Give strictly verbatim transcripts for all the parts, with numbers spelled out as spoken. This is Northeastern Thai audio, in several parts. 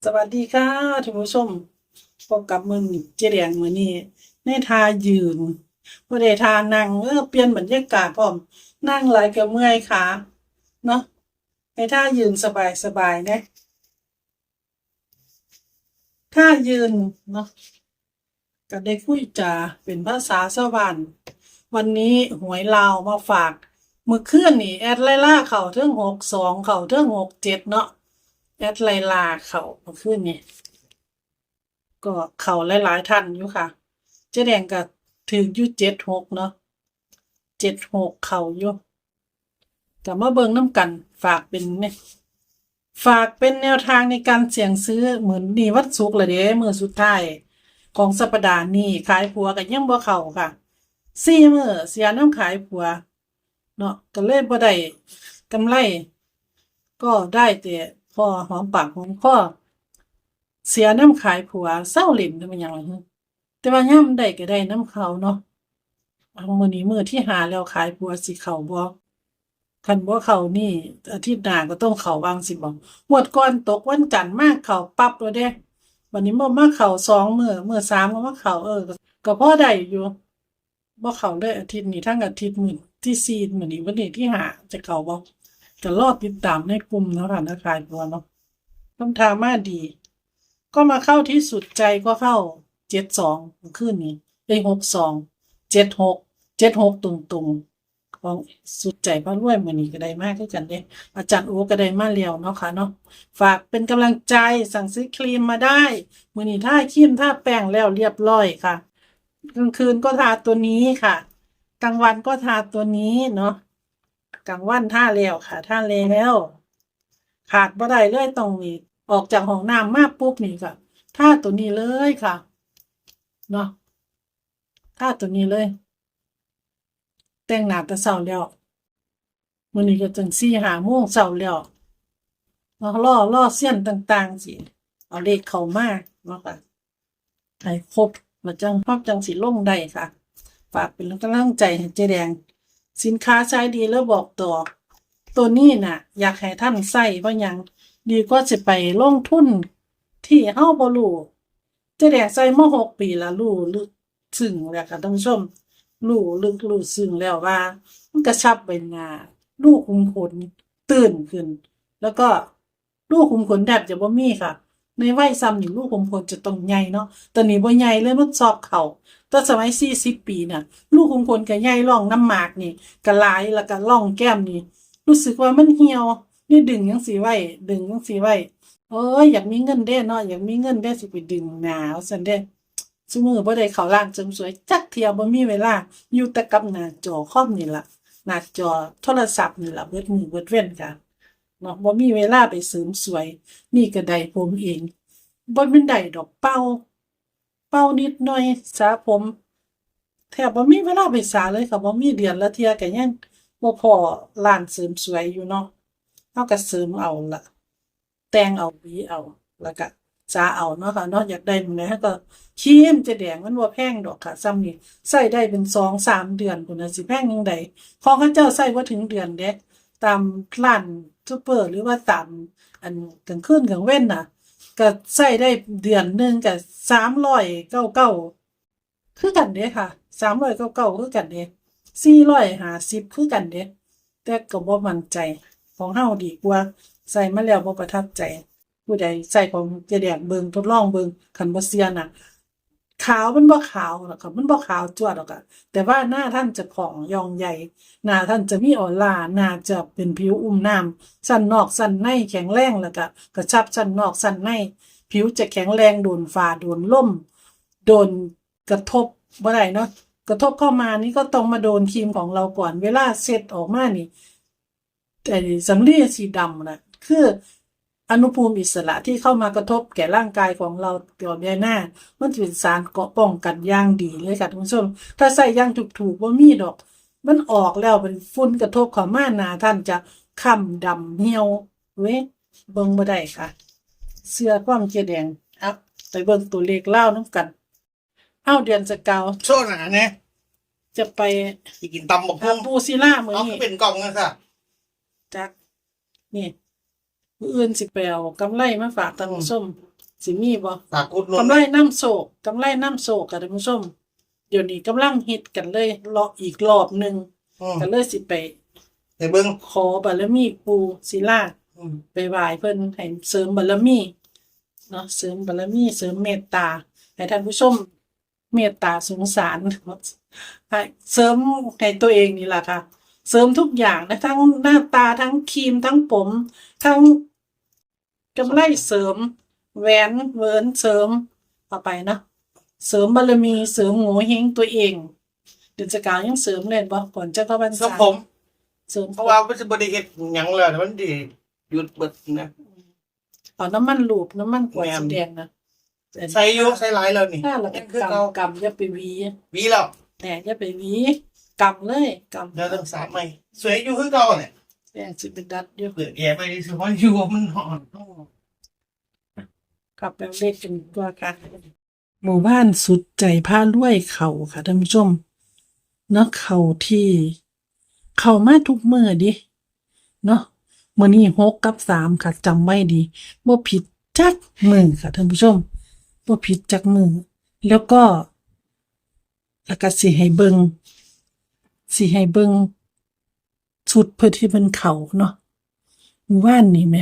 สวัสดีค่ะท่านผู้ชม พบกับมื้อนี้เจ๊แดงมื้อนี้ในท่ายืน บ่ได้ท่านั่ง เออ เปลี่ยนบรรยากาศพร้อม นั่งหลายก็เมื่อยขาเนาะ ในท่ายืนสบายๆ นะ ท่ายืนเนาะ ก็ได้คุยจาเป็นภาษาชาวบ้าน วันนี้หวยลาวมาฝาก มื้อคืนนี่แอดไลลาเข้าเทิงหกสอง เข้าเทิงหกเจ็ดเนาะ แอดไลลาเข้ามื้อคืนนี่ ก็เข้าหลายๆ ท่านอยู่ค่ะ เจ๊แดงก็ถืกอยู่เจ็ดหกเนาะ เจ็ดหกเข้าอยู่ ก็มาเบิ่งนำกัน ฝากเป็นเนี่ย ฝากเป็นแนวทางในการเสี่ยงซื้อ มื้อนี้วันศุกร์ละเด้ มื้อสุดท้ายของสัปดาห์นี้ ขายผัวก็ยังบ่เข้าค่ะ สี่มื้อเสียนำขายผัวเนาะ ก็เลยบ่ได้กำไร ก็ได้แต่พอหอมปากหอมคอ เสียนำขายผัว เซาเล่น แม่นหยังล่ะ แต่ว่ายามใดก็ได้นำเขาเนาะ มื้อนี้มื้อที่ห้าแล้ว ขายผัวสิเข้าบ่ คันบ่เข้านี่ อาทิตย์หน้าก็ต้องเข้าว่าจั่งซี้บ่ งวดก่อนตกวันจันทร์มาเข้าปั๊บเลยเด้ บัดนี้บ่มาเข้าสองมื้อ มื้อสามก็มาเข้า เออ ก็ ก็พอได้อยู่ บ่เข้าเลยอาทิตย์นี้ ทั้งอาทิตย์ มื้อที่สี่ มื้อนี้วันที่ห้า จะเข้าบ่ ก็รอติดตามในกลุ่มเนาะค่ะ นะ ขายผัวเนาะ ทำท่ามาดี ก็มาเข้าที่สุดใจก็เข้า เจ็ดสอง เมื่อคืนนี้ เอ้ย หกสอง เจ็ดหก เจ็ดหก ตรงๆ ของสุดใจพารวย มื้อนี้ก็ได้มาคือกันเด้ อาจารย์โอก็ได้มาแล้วเนาะค่ะเนาะ ฝากเป็นกำลังใจ สั่งซื้อครีมมาได้ มื้อนี้ทาครีมทาแป้งแล้วเรียบร้อยค่ะ กลางคืนก็ทาตัวนี้ค่ะ กลางวันก็ทาตัวนี้เนาะ กลางวันทาแล้วค่ะ ทาแล้ว ขาดบ่ได้เลย ต้องนี่ ออกจากห้องน้ำมาปุ๊บนี่ก็ทาตัวนี้เลยค่ะ เนาะ ทาตัวนี้เลย แต่งหน้าแต่เช้าแล้ว มื้อนี้ก็ตั้งสี่ห้าโมงเช้าแล้ว เนาะ รอ รอเซียนต่างๆ สิเอาเลขเข้ามาเนาะค่ะ ให้ครบ แล้วจั่ง เฮาจั่งสิลงได้ค่ะ ฝากเป็นกำลังใจให้เจ๊แดง สินค้าใช้ดีแล้วบอกต่อ ตัวนี้น่ะ อยากให้ท่านใช้ เพราะหยัง ดีกว่าสิไปลงทุนที่เฮาบ่รู้ เจ๊แดงใช้มาหกปีแล้ว รู้ลึกซึ้งแล้วค่ะท่านผู้ชม รู้ลึกรู้ซึ้งแล้วว่า มันกระชับใบหน้า รูขุมขนตื้นขึ้น แล้วก็ รูขุมขนแทบจะบ่มีค่ะ ในวัยส่ำนี่รูขุมขนจะต้องใหญ่เนาะ แต่นี่บ่ใหญ่เลย มันซอกเข้า แต่สมัยสี่สิบปีน่ะ รูขุมขนก็ใหญ่ ร่องน้ำหมากนี่ก็หลาย แล้วก็ร่องแก้มนี่ รู้สึกว่ามันเหี่ยว นี่ดึงจั่งซี้ไว้ ดึงจั่งซี้ไว้ โอ้ย อยากมีเงินเด้เนาะ อยากมีเงินเด้ สิไปดึงหน้าว่าซั่นเด้ ซุมื้อบ่ได้เข้าร้านเสริมสวยจักเทื่อ บ่มีเวลา อยู่แต่กับหน้าจอคอมนี่ล่ะ หน้าจอโทรศัพท์นี่ล่ะ เบิดมื้อเบิดเว็นค่ะ เนาะ บ่มีเวลาไปเสริมสวย นี่ก็ได้ผมเอง บ่แม่นได้ดอก เป่า เป่านิดหน่อย สระผม แทบบ่มีเวลาไปสระเลยค่ะ บ่มี เดือนละเทื่อก็ยังบ่พ้อร้านเสริมสวยอยู่เนาะ เฮาก็เสริมเอาล่ะ แต่งเอา หวีเอา แล้วก็สระเอาเนาะค่ะเนาะ อยากได้หม่องใดเฮาก็ครีมเจ๊แดง มันบ่แพงดอกค่ะ ส่ำนี้ใช้ได้เป็นสองสามเดือนพู้นน่ะ สิแพงจั่งใด ของเขาเจ้าใช้บ่ถึงเดือนเด้ ตามร้านซูเปอร์ หรือว่าตาม อันกลางคืนกลางเว็นน่ะ ก็ใช้ได้เดือนหนึ่งก็สามร้อยเก้าเก้า คือกันเด้ค่ะ สามร้อยเก้าเก้า คือกันเด้ สี่ร้อยห้าสิบ คือกันเด้ แต่ก็บ่มั่นใจ ของเฮาดีกว่า ใช้มาแล้วบ่ประทับใจ ผู้ใดใช้ของเจ๊แดงเบิ่ง ทดลองเบิ่ง คันบ่เชื่อน่ะ ขาวมันบ่ขาวดอกค่ะ มันบ่ขาวจั๊วดอกค่ะ แต่ว่าหน้าท่านจะผ่องยองใย หน้าท่านจะมีออร่า หน้าจะเป็นผิวอุ้มน้ำ ชั้นนอกชั้นในแข็งแรง แล้วก็กระชับชั้นนอกชั้นใน ผิวจะแข็งแรง โดนฟ้าโดนลม โดนกระทบบ่ได้เนาะ กระทบเข้ามานี่ก็ต้องมาโดนครีมของเราก่อน เวลาเช็ดออกมานี่ ไอ้สำลีสีดำน่ะ คืออนุภูมิอิสระที่เข้ามากระทบแก่ร่างกายของเราต่อใบหน้า มันจะเป็นสารเกราะป้องกันอย่างดีเลยค่ะท่านผู้ชม ถ้าใช้อย่างถูกๆ บ่มีดอก มันออกแล้วเป็นฝุ่นกระทบเข้ามา หน้าท่านจะค้ำดำเหี่ยว เว้ย เบิ่งบ่ได้ค่ะ เชื่อความเจ๊แดง อ่ะ ไปเบิ่งตัวเลขลาวนำกัน เอ้า เดือนสกาว โชว์หน่อยนะ จะไป สิกินตำบักหุ่ง หาปู่ศิลามื้อนี้ เอา คือเป็นกล่องนั่นซะ จัก นี่ มื้ออื่นสิไปเอากำไรมาฝากท่านผู้ชม สิมีบ่ ตากุดนุ่น กำไรนำโชค กำไรนำโชคค่ะท่านผู้ชม เดี๋ยวนี้กำลังฮิตกันเลย เลาะอีกรอบหนึ่ง อืม ก็เลยสิไป ไปเบิ่ง ขอบารมีปู่ศิลา อืม ไปไหว้เพิ่นให้เสริมบารมีเนาะ เสริมบารมี เสริมเมตตา ให้ท่านผู้ชม เมตตาสงสาร ให้เสริมให้ตัวเองนี่แหละค่ะ เสริมทุกอย่างนะ ทั้งหน้าตา ทั้งครีม ทั้งผม ทั้งกำไรเสริม แหวนเวินเสริม เอาไปเนาะ เสริมบารมี เสริมโงเฮงตัวเอง เดือนสกาวยังเสริมเลยบ่ ก่อนจะเข้าพรร เสริม ษา ผม เสริม เพราะว่ามันจะบ่ได้เฮ็ดหยังแล้ว มันดีหยุดเบิดนะ เอาน้ำมันลูบ น้ำมันกวาด แม่น สีแดงนะ ใส่อยู่ ใส่หลายแล้วนี่ ถ้าเรา ยังคือเก่า กำกำอย่าไปหวี หวีแล้ว แต่อย่าไปหวีกำเลยกำ เดี๋ยวต้องสระใหม่ สวยอยู่คือเก่าเนี่ย แป้งสิเป็นดัดอยู่ เปิดแอร์ไปสิมันอยู่มันร้อน กลับไปเลขกันตัวค่ะ หมู่บ้านสุดใจพารวยเข้าค่ะท่านผู้ชม เนาะ เข้าที่ เข้ามาทุกมื้อดิ เนาะ มื้อนี้หกกับสามค่ะ จำไว้ดี บ่ผิดจักมื้อค่ะท่านผู้ชม บ่ผิดจักมื้อ แล้วก็ แล้วก็สิให้เบิ่ง สิให้เบิ่ง ชุดเพิ่นที่เพิ่นเข้าเนาะ มื้อวานนี้แหม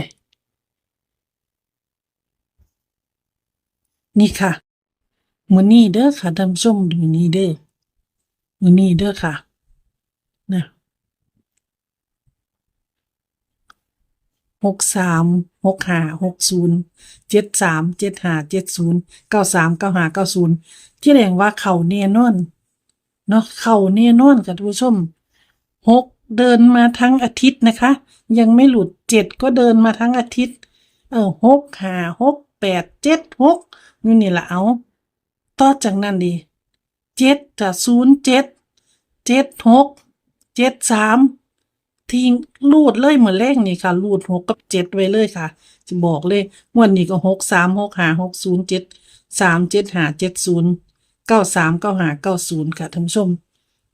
นี่ค่ะ มื้อนี้เด้อค่ะท่านผู้ชม มื้อนี้เด้อ มื้อนี้เด้อค่ะ นะ หกสาม หกห้า หกศูนย์ เจ็ดสาม เจ็ดห้า เจ็ดศูนย์ เก้าสาม เก้าห้า เก้าศูนย์ แสดงว่าเข้าแน่นอน เนาะ เข้าแน่นอนค่ะท่านผู้ชม หกเดินมาทั้งอาทิตย์นะคะ ยังไม่หลุด เจ็ดก็เดินมาทั้งอาทิตย์ เออ หกห้า หกแปด เจ็ดหก อยู่นี่ล่ะ เอา ต่อจากนั้นดิ เจ็ด จ้ะ ศูนย์เจ็ด เจ็ดหก เจ็ดสาม ที่รูดเลยมื้อแลงนี่ค่ะ รูดหกกับเจ็ดไว้เลยค่ะ สิบอกเลย งวดนี้ก็ หกสาม หกห้า หกศูนย์ เจ็ดสาม เจ็ดห้า เจ็ดศูนย์ เก้าสาม เก้าห้า เก้าศูนย์ ค่ะท่านผู้ชม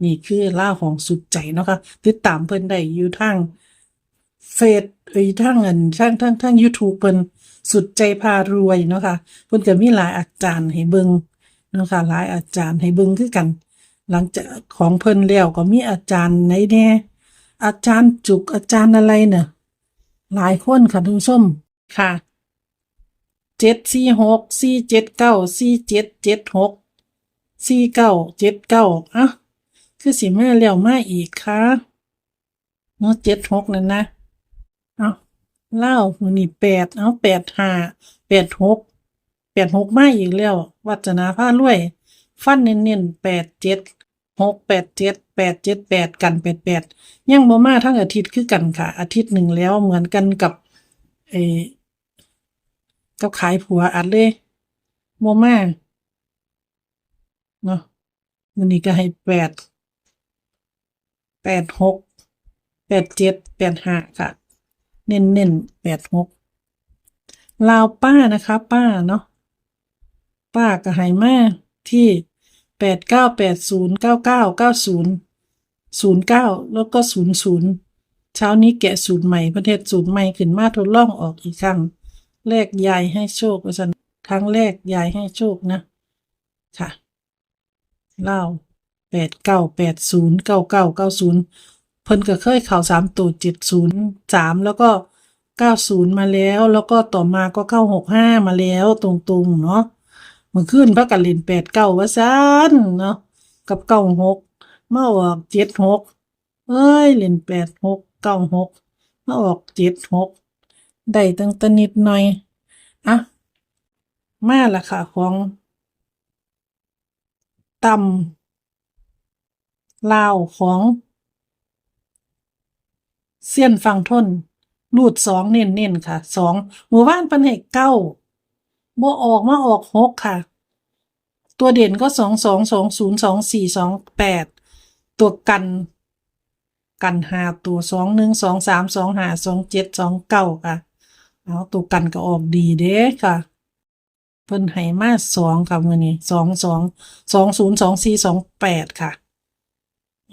นี่คือลาวของสุดใจเนาะค่ะ ติดตามเพิ่นได้อยู่ทางเฟซ เอ้ย ทางอัน ทาง ทาง ทาง YouTube เพิ่น สุดใจพารวยเนาะค่ะ เพิ่นก็มีหลายอาจารย์ให้เบิ่งเนาะค่ะ หลายอาจารย์ให้เบิ่งคือกัน หลังจากของเพิ่นแล้วก็มีอาจารย์ไหนแน่ อาจารย์จุก อาจารย์อะไรน่ะ หลายคนค่ะท่านผู้ชม ค่ะ เจ็ดสี่หก สี่เจ็ดเก้า สี่เจ็ดเจ็ดหก สี่เก้าเจ็ดเก้า อ่ะ คือสิมาแล้วมาอีกค่ะ เนาะ เจ็ดหก นั่นนะ เอา ลาวมื้อนี้ แปด เอา แปดห้า แปดหก แปดหก มาอีกแล้ว วาสนาพารวย ฟันเน้นๆ แปดเจ็ด หกแปดเจ็ด แปดเจ็ดแปด กัน แปดแปด ยังบ่มาทั้งอาทิตย์คือกันค่ะ อาทิตย์หนึ่งแล้ว เหมือนกันกับ เอ่อ กับขายผัวอัดเลย บ่มา เนาะ มื้อนี้ก็ให้ แปด แปดหก แปดเจ็ด แปดห้า ค่ะ เน้นๆ แปดหก ลาวป้านะคะ ป้าเนาะ ป้าก็ให้มาที่ แปดเก้าแปดศูนย์ เก้าเก้าเก้าศูนย์ ศูนย์เก้า แล้วก็ ศูนย์ศูนย์ เช้านี้แกะสูตรใหม่ เพิ่นเฮ็ดสูตรใหม่ขึ้นมาทดลองออกอีกครั้ง แรกยายให้โชค ว่าซั่น ครั้งแรกยายให้โชคนะ ค่ะ ลาว แปดเก้าแปดศูนย์ เก้าเก้าเก้าศูนย์ เพิ่นก็เคยเข้าสามตัว เจ็ดศูนย์สาม แล้วก็ เก้าศูนย์ มาแล้ว แล้วก็ต่อมาก็ เก้าหกห้า มาแล้ว ตรงๆ เนาะ มื้อคืนพากันเล่น แปดเก้า ว่าซั่นเนาะ กับ เก้าหก มาออก เจ็ดหก เอ้ย เล่น แปดหก เก้าหก มาออก เจ็ดหก ได้ตั้งแต่นิดหน่อย อ่ะ มาละค่ะ ของ ตำลาวของเซียนฝั่งทน รูดสอง เน้นๆ ค่ะ สอง มื้อวานเพิ่นให้ เก้า บ่ออกมาออก หก ค่ะ ตัวเด่นก็ สองสอง สองศูนย์ สองสี่ สองแปด ตัวกัน กันห้าตัว สองหนึ่ง สองสาม สองห้า สองเจ็ด สองเก้า ค่ะ เอา ตัวกันก็ออกดีเด้ค่ะ เพิ่นให้มา สอง ค่ะ มื้อนี้ สองสอง สองศูนย์ สองสี่ สองแปด ค่ะ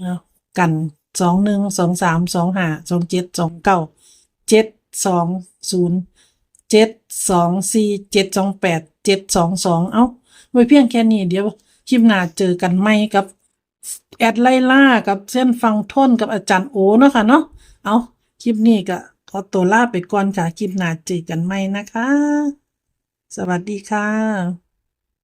เนาะ กัน สองหนึ่ง สองสาม สองห้า สองเจ็ด สองเก้า เจ็ดสองศูนย์ เจ็ด สองสี่เจ็ดสองแปดเจ็ดสองสอง เอ้า ไว้เพียงแค่นี้ เดี๋ยวคลิปหน้าเจอกันใหม่กับแอดไลล่า กับเซียนฟังโทน กับอาจารย์โอเนาะค่ะเนาะ เอ้า คลิปนี้ก็ขอตัวลาไปก่อนค่ะ คลิปหน้าเจอกันใหม่นะคะ สวัสดีค่ะ